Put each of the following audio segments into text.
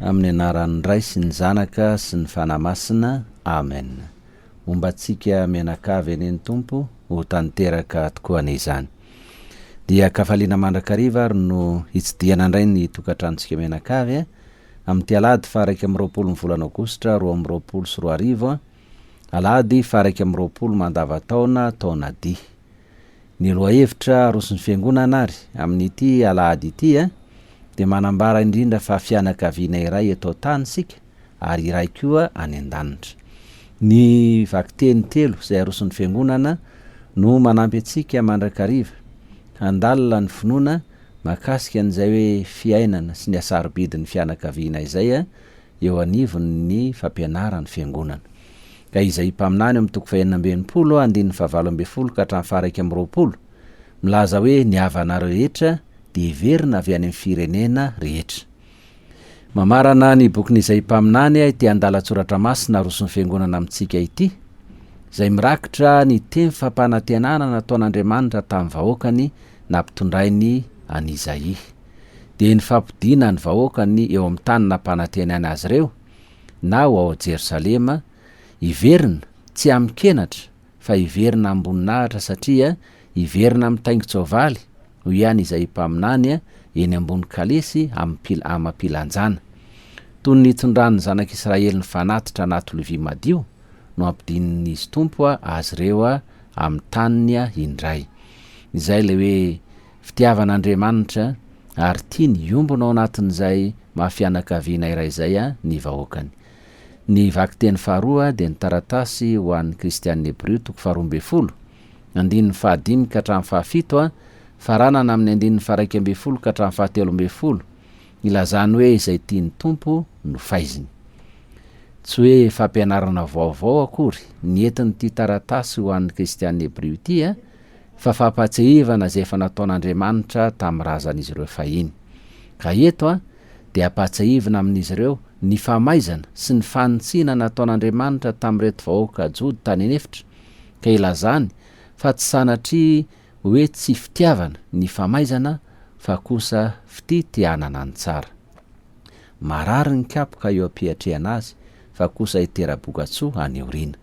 Amin'ny anaran'ny Ray sy ny Zanaka sy ny Fanahy Masina. Amen. Homba antsika mianakavy anie ny Tompo, ho tanteraka tokoa anie izany. Dia an-kafaliana mandrakariva ary no hitsidihana indray ny tokantranontsika mianakavy amin'ity alahady faha 21 ny volana aogositra 2022, alahady faha 21 mandavantaona taona dia. Ny lohahevitra aroson'ny Fiangonana ary amin'ity alahady ity dia manambara indrindra fa fianakaviana iray eto an-tany isika ary iray koa any an-danitra. Ny vakiteny telo izay aroson'ny Fiangonana no manampy antsika mandrakariva handalina ny finoana mahakasika an'izay hoe fiainana sy ny hasarobidin'ny fianakaviana izay eo anivon'ny fampianaran'ny Fiangonana. Ka Izaia mpaminany ao amin'ny toko fahenina amby enimpolo andininy fahavalo ambin'ny folo ka hatramin'ny faha-21, milaza hoe ny havana rehetra dia hiverina avy any amin'ny firenena rehetra. Mamarana ny bokin'i Izaia mpaminany ity andalan-tsoratra masina aroson'ny Fiangonana amintsika ity, izay mirakitra ny teny fampanantenana nataon'Andriamanitra tamin'ny vahoakany nampitondrainy an'i Izaia. Dia ny fampodiana ny vahoakany eo amin'ny tany nampanantenainy azy ireo, na ho ao Jerosalema, hiverina, tsy amin-kenatra, fa hiverina amim-boninahitra satria hiverina amin'ny taingin-tsoavaly, hoy ihany Izaia mpaminany, eny ambony kalesy amam-pilanjana. Toy ny nitondran'ny zanak'Israely ny fanatitra anaty lovia madio, no ampidinin'izy Tompo azy ireo amin'ny taniny indray. Izay ilay hoe Fitiavan'Andriamanitra ary tiany hiombona ao anatin'izay maha fianakaviana iray izay ny vahoakany. Ny vakiteny faharoa dia ny taratasy ho an'ny Kristianina Hebrio toko faharoa ambin'ny folo, andininy fahadimy ka hatramin'ny fahafito, faranana amin'ny andininy faha-iraika ambin'ny folo ka hatramin'ny fahatelo ambin'ny folo, ilazany hoe izay tian'ny Tompo no faiziny. Tsy hoe fampianarana vaovao akory ny entin'ity taratasy ho an'ny Kristianina Hebrio ity, fa fampahatsiahivana izay efa nataon'Andriamanitra tamin'ny razan'izy ireo fahiny. Ka eto dia ampahatsiahivina amin'izy ireo ny famaizana sy ny fanitsiana nataon'Andriamanitra tamin'ireto vahoaka Jody tany an'efitra, ka ilazany fa tsy sanatria hoe tsy fitiavana ny famaizana fa kosa fitia te hanana ny tsara. Marary ny kapoka eo am-piatrehana azy fa kosa hitera-bokatsoa any aoriana.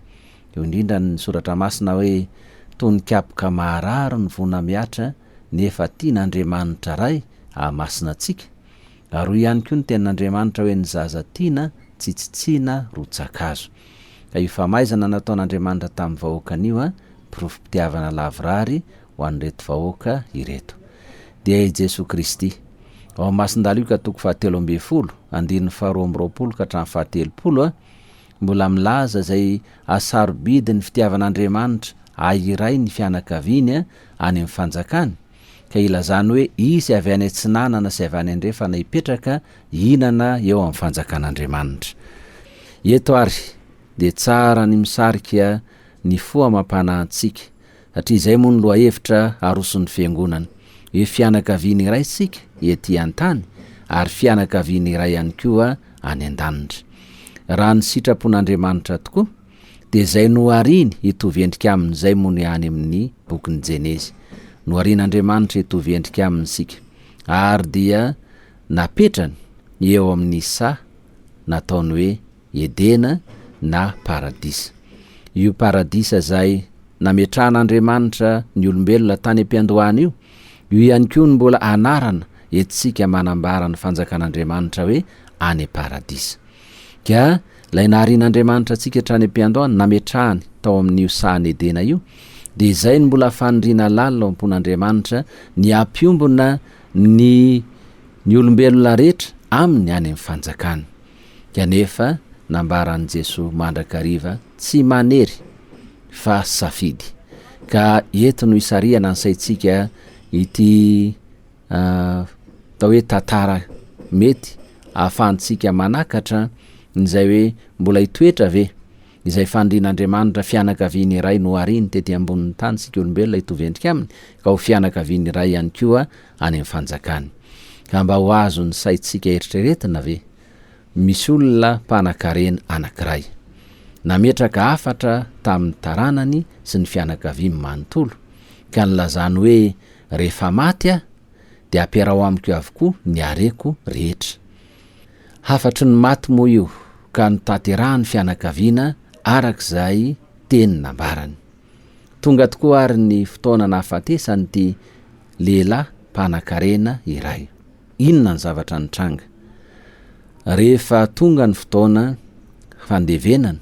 Eo indrindra ny soratra masina hoe toy ny kapoka maharary ny voa mihatra nefa tian'Andriamanitra Ray hahamasina antsika. Ary hoy ihany koa ny tenin'Andriamanitra hoe ny zaza tiana tsy tsitsiana rotsa-kazo. Ka io famaizana nataon'Andriamanitra tamin'ny vahoakany io porofom-pitiavana lavorary ho an'ireto vahoaka ireto. Dia i Jesoa Kristy. Ao amin'ny Masindahy Lioka toko fahatelo ambin'ny folo, andininy faharoa amby roapolo ka hatramin'ny faha-telopolo, mbola milaza izay hasarobidin'ny fitiavan'Andriamanitra ahy iray ny fianakaviany any amin'ny fanjakany, ka ilazany hoe hisy avy any atsinanana sy avy any andrefana hipetraka hihinana eo amin'ny fanjakan'Andriamanitra. Eto ary dia tsara ny misarika ny fo amam-panahintsika, satria izay moa no lohahevitra aroson'ny Fiangonana, hoe fianakaviana iray isika ety an-tany ary fianakaviana iray ihany koa any an-danitra. Raha ny sitrapon'Andriamanitra tokoa, dia izay nohariany hitovy endrika aminy izay moa ny any amin'ny bokin'ny Jenezy. Noharian'Andriamanitra hitovy endrika aminy isika, ary dia napetrany eo amin'ny saha nataony hoe Edena na Paradisa. Io Paradisa izay nametrahan'Andriamanitra ny olombelona tany am-piandohana io, io ihany koa no mbola anarana entintsika manambara ny fanjakan'Andriamanitra hoe any am-paradisa. Ka ilay naharian'Andriamanitra antsika hatrany am-piandohana, nametrahany tao amin'io sahan'i Edena io, dia izay no mbola faniriana lalina ao am-pon'Andriamanitra ny hampiombona ny ny olombelona rehetra aminy any amin'ny fanjakany. Kanefa nambaran'i Jesoa mandrakariva tsy manery fa safidy. Ka eto no isarihana ny saintsika ity atao hoe tantara mety ahafahantsika manakatra izay hoe mbola hitoetra ve izay fanirian'Andriamanitra fianakaviany iray nohariny tety ambonin'ny tany isika olombelona hitovy endrika aminy ka ho fianakaviany iray ihany koa any amin'ny fanjakany. Ka mba ho azon'ny saintsika eritreretina ve? Misy olona mpanan-karena anankiray. Nametraka hafatra tamin'ny taranany sy ny fianakaviany manontolo, ka nilazany hoe, Rehefa maty aho, dia ampiaraho amiko avokoa ny hareko rehetra. Hafatry ny maty moa io ka notanterahan'ny fianakaviana araka izay teny nambarany. Tonga tokoa ary ny fotoana nahafatesan'ity lehilahy mpanankarena iray. Inona ny zavatra nitranga? Rehefa tonga ny fotoana fandevenana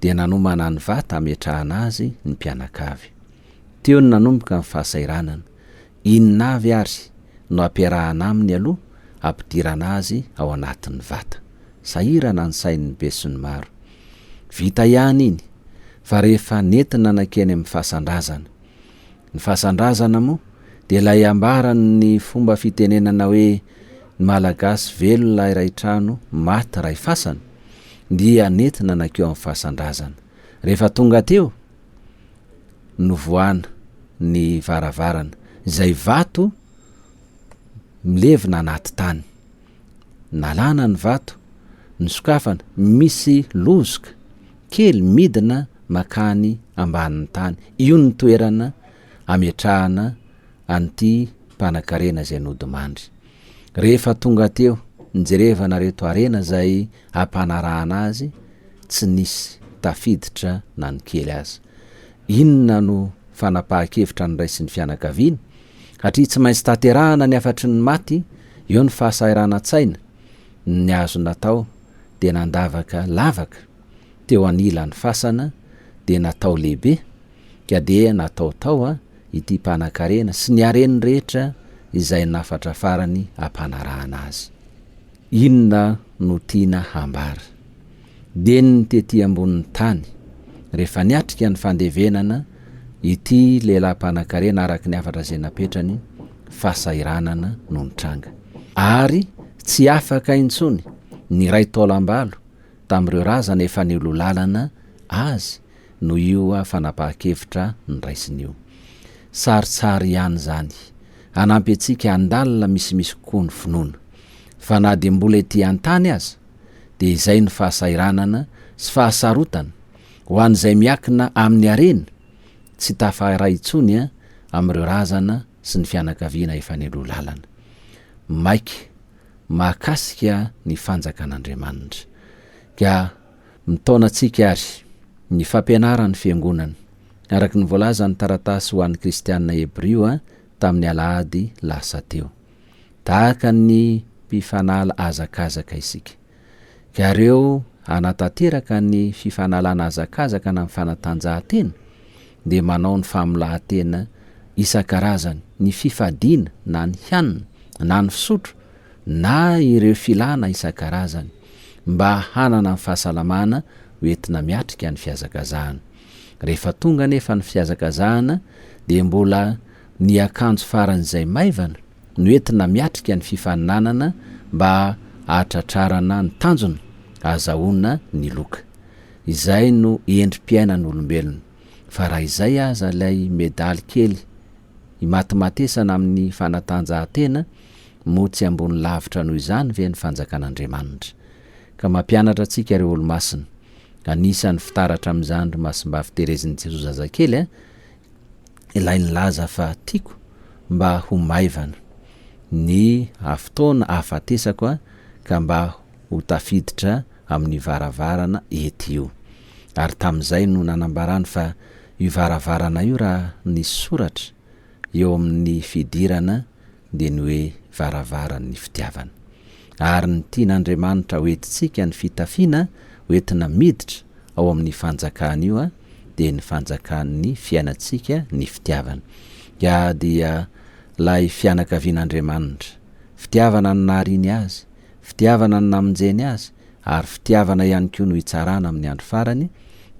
dia nanomana ny vata hametrahana azy ny mpianakavy. Teo no nanomboka ny fahasahiranana. Inona avy ary no ampiarahana aminy aloha hampidirana azy ao anatin'ny vata? Sahirana ny sain'ny besinimaro. Vita ihany iny fa rehefa nentina nankeny amin'ny fasan-drazana. Ny fasan-drazana moa dia ilay ambaran'ny fomba fitenenana hoe ny Malagasy velona iray trano, maty iray fasana dia nentina nankeo amin'ny fasan-drazana. Rehefa tonga teo, novohana ny varavarana, izay vato milevina anaty tany. Nalana ny vato, nosokafana, misy lozoka kely midina makany ambanin'ny tany. Io no toerana ametrahana an'ity mpanakarena izay nodimandry. Rehefa tonga teo, nijerevana ireto harena izay ampanarahana azy, tsy nisy tafiditra na ny kely aza. Inona no fanapahan-kevitra noraisin'ny fianakaviana? Hatria tsy maintsy tanterahana ny hafatry ny maty, eo ny fahasahiranan-tsaina, ny azo natao dia nandavaka lavaka teo anilan'ny fasana dia natao lehibe ka dia natao tao ity mpanan-karena sy ny hareny rehetra izay nafatrafarany ampanarahana azy. Inona no tiana hambara? Dia ny tety ambonin'ny tany, rehefa niatrika ny fandevenana ity lehilahy mpanan-karena araka ny hafatra izay napetrany, fahasahiranana no nitranga. Ary tsy afaka intsony niray taolam-balo tamin'ireo razana efa niloa-lalana azy noho io fanapahan-kevitra noraisiny io. Sarotsary ihany izany. Hanampy antsika handalina misimisy kokoa ny finoana. Fa na dia mbola ety an-tany aza, dia izay ny fahasahiranana sy fahasarotana ho an'izay miakina amin'ny harena, tsy tafaray intsony amin'ireo razana sy ny fianakaviana efa nialoha lalana. Maika mahakasika ny fanjakan'Andriamanitra. Ka mitaona antsika àry ny fampianaran'ny Fiangonana, araka ny voalazan'ny taratasy ho an'ny Kristiana Hebrio tamin'ny alahady lasa teo. Tahaka ny mpifanala hazakazaka isika. Ka ireo hanatanteraka ny fifanalana hazakazaka na ny fanatanjahantena dia manao ny famolahan-tena isan-karazany, ny fifadiana na ny hanina na ny fisotro na ireo filana isan-karazany mba hanana ny fahasalamana ho entina miatrika ny fihazakazahana. Rehefa tonga anefa ny fihazakazahana dia mbola ny akanjo faran'izay maivana no entina miatrika ny fifaninanana mba hahatratrarana ny tanjona ahazahoana ny loka. Izay no endri-piainan'olombelona. Fa raha izay aza ilay medaly kely imatimatesana amin'ny fanatanjahantena, moa tsy ambony lavitra noho izany ve ny fanjakan'Andriamanitra? Ka mampianatra antsika ireo olomasina. Anisan'ny fitaratra amin'izany ry Masimbavy Terezin'i Jesoa Zazakely a! ilay nilaza fa tiako mba ho maivana ny fotoana ahafatesako ka mba ho tafiditra amin'ny varavarana ety io. Ary tamin'izay no nanambarany fa io varavarana io raha nisy soratra eo amin'ny fidirana dia ny hoe varavaran'ny fitiavana. Ary ny tian'Andriamanitra hoentintsika ny fitafiana hoentina miditra ao amin'ny fanjakany io dia ny fanjakan'ny fiainantsika ny fitiavana. Ka dia ilay fianakavian'Andriamanitra, fitiavana no nahariany azy, fitiavana no namonjeny azy, ary fitiavana ihany koa no hitsarana amin'ny andro farany,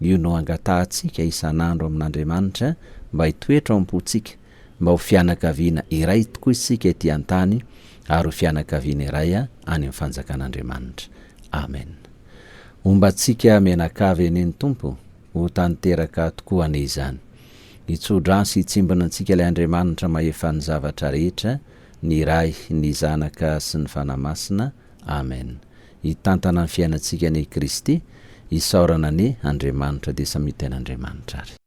io no angatahantsika isan'andro amin'Andriamanitra mba hitoetra ao am-pontsika, mba ho fianakaviana iray tokoa isika ety an-tany ary ho fianakaviana iray any amin'ny fanjakan'Andriamanitra. Amen. Homba antsika mianakavy anie ny Tompo, ho tanteraka tokoa anie izany. Hitso-drano sy hitsimbina antsika ilay Andriamanitra mahefa ny zavatra rehetra, ny Ray, ny Zanaka sy ny Fanahy Masina. Amen. Hitantana ny fiainantsika anie i Kristy, isaorana anie Andriamanitra dia samia tena Andriamanitra ary.